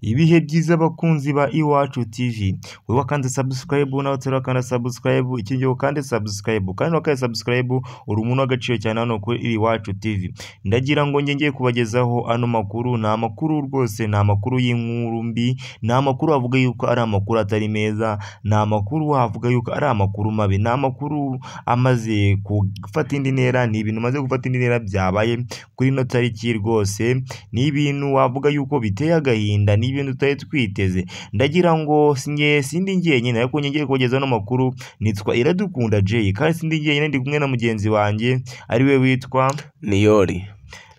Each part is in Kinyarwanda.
Ibihe byiza bakunzi ba Iwacu TV, wowe wakanze subscribe nawe utarakanda subscribe, ikindi ukande subscribe kandi wakande subscribe, uri umuntu w'agaciro cyane hano kuri Iwacu TV. Ndagira ngo njye ngiye kubagezaho ano makuru, ni amakuru rwose, ni amakuru y'inkuru mbi, ni amakuru avuga yuko ari amakuru atari meza, ni amakuru avuga yuko ari amakuru mabi, ni amakuru amaze gufata indi ntera, ni ibintu maze gufata indi ntera byabaye kuri ino tariki rwose, ni ibintu wavuga yuko biteye agahinda, ni ibintu tutari twiteze. Ndagira ngo singe sindi njyenyine, ariko ngiye kubagezaho ano makuru, nitwa Iradukunda Jay, kandi sindi njyenyine, ndi kumwe na mugenzi wanjye ariwe witwa Niyori.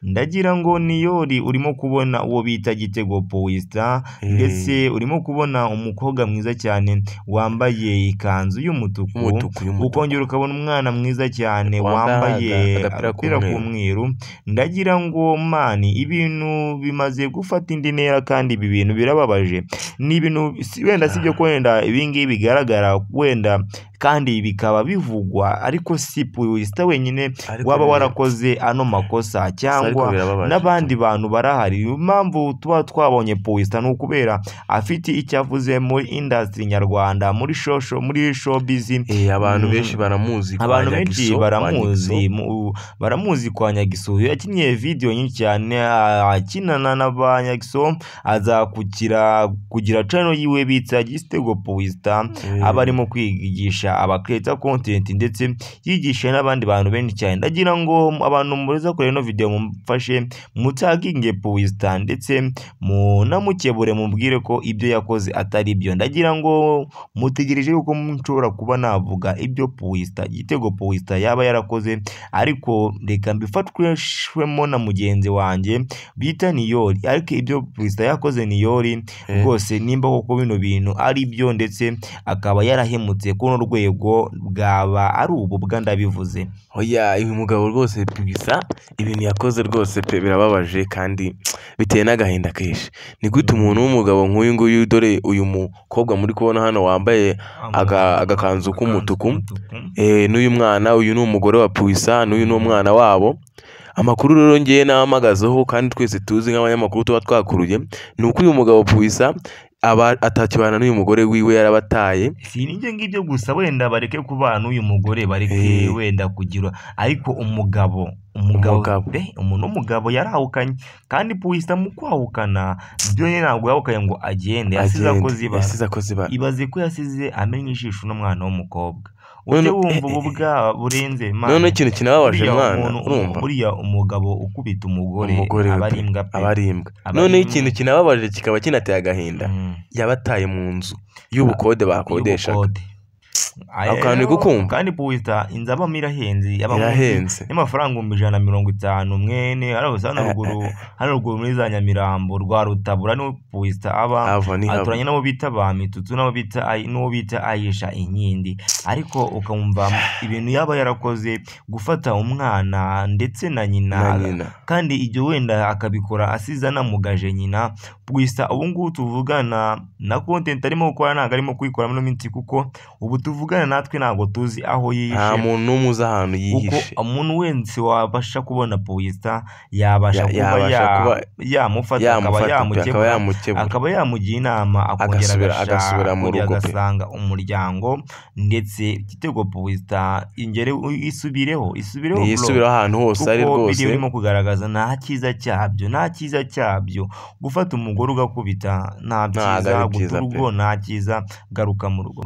Ndagira ngo Niyori, urimo kubona uwo bita Gitego Powista, ndetse urimo kubona umukobwa mwiza cyane wambaye ikanzu y'umutuku, Y'umutuku, y'umutuku. ukongera ukabona umwana mwiza cyane Wambaye wambaye agapira agapira k'umweru. k'umweru. Ndagira ngo mani, ibintu bimaze gufata indi ntera kandi ibi bintu birababaje. Ni ibintu wenda si byo ko wenda ibi ngibi bigaragara wenda kandi bikaba bivugwa, ariko si Powista wenyine Ariko waba bira- warakoze ano makosa Ariko cyangwa birababaje. n'abandi bantu barahari. Impamvu tuba twabonye Powista ni ukubera afite icyo avuze muri industry nyarwanda, muri shosho, muri showbiz. Abantu benshi baramuzi kwa Abantu benshi Nyagiso, kwa baramuzi Nyagiso. baramuzi kwa Nyagiso. Yakinnye video nyinshi cyane akinana na ba Nyagiso, aza kugira channel yiwe bita Gitego Powista, aba arimo kwigisha aba creator content ndetse yigisha n'abandi bantu benshi cyane. Ndagira ngo abantu mureza kureba ino video mumfashe mutaginge Powista ndetse munamukebure, mubwire ko ibyo yakoze atari byo. Ndagira ngo mutegereje yuko nshobora kuba navuga ibyo Powista, Gitego Powista yaba yarakoze, ariko reka mbifatwemo na mugenzi wanjye bita Niyori. Ariko ibyo Powista yakoze Niyori rwose, nimba koko bino bintu ari byo ndetse akaba yarahemutse kuno rwego, bwaba ari ububwa, ndabivuze. Oya, uyu mugabo rwose bisa ibintu yakoze rwose pe birababaje kandi biteye n'agahinda kenshi. Ni gute umuntu w'umugabo nk'uyu nguyu, dore uyu mukobwa muri kubona hano wambaye agakanzu k'umutuku, n'uyu mwana, uyu ni umugore wa Puisa, n'uyu ni umwana wabo. Amakuru rero ngewe nahamagazeho kandi twese tuzi nk'abanyamakuru tuba twakuruye, ni uko uyu mugabo Puisa aba atakibana n'uyu mugore wiwe, yarabataye. Si n'ibyo ngibyo gusa, wenda bareke kubana n'uyu mugore, bareke wenda kugira, ariko umugabo umugabo Umugabo. pe, umuntu w'umugabo yarahukanye, kandi Puwista mu kwahukana byo nyine ntabwo yahukanye ngo agende, yasize Agende, akoze ibara. Yasize akoze ibara. Ibaze ko yasize amennye ijisho n'umwana w'umukobwa, ujye None wumva ububwa burenze Mana. None ikintu kinababaje Buriya mwana, urumva buriya umugabo ukubita umugore umugore we aba ari pe, imbwa pe. aba ari imbwa. Aba ari Noneho imbwa. ikintu kinababaje kikaba kinateye agahinda, yabataye mu nzu y'ubukode bakodeshaga. Y'ubukode. Ako kantu uri kukumva? Kandi Puwista inzu abamo irahenze, yaba munsi Irahenze. y'amafaranga 150,000 mwene hano hano ruguru, hano ruguru muri za Nyamirambo rwa Rutabura niho Puwista aba. Ava ni haba. Aturanye n'abo bita ba Mitutu, n'abo bita n'uwo bita Ayisha Inkindi. Ariko ukumva ibintu yaba yarakoze, gufata umwana ndetse na nyina, Na nyina. kandi ibyo wenda akabikora asize anamugaje nyina. Puwista ubu ngubu tuvugana na content arimo gukora ntabwo arimo kuyikora muri ino minsi, kuko ubu tuvugana natwe ntabwo tuzi aho Nta yihishe, muntu n'umwe uzi ahantu kuko yihishe. umuntu wese wabasha kubona Puwista yabasha kuba Yabasha kuba yamufata, akaba yamufata pe, akaba yamukebura, yamukebura, akaba yamugira inama, akongera agasubira mu akongera rugo pe. agasanga umuryango. Ndetse Gitego Puwista ingere isubireho, isubireho bro, Ntiyisubiraho ahantu hose ari kuko rwose. biriya urimo kugaragaza nta cyiza cyabyo, nta cyiza cyabyo. Gufata umugore ugakubita nta Ntabwo byiza, ari guta byiza pe. urugo nta cyiza, garuka mu rugo.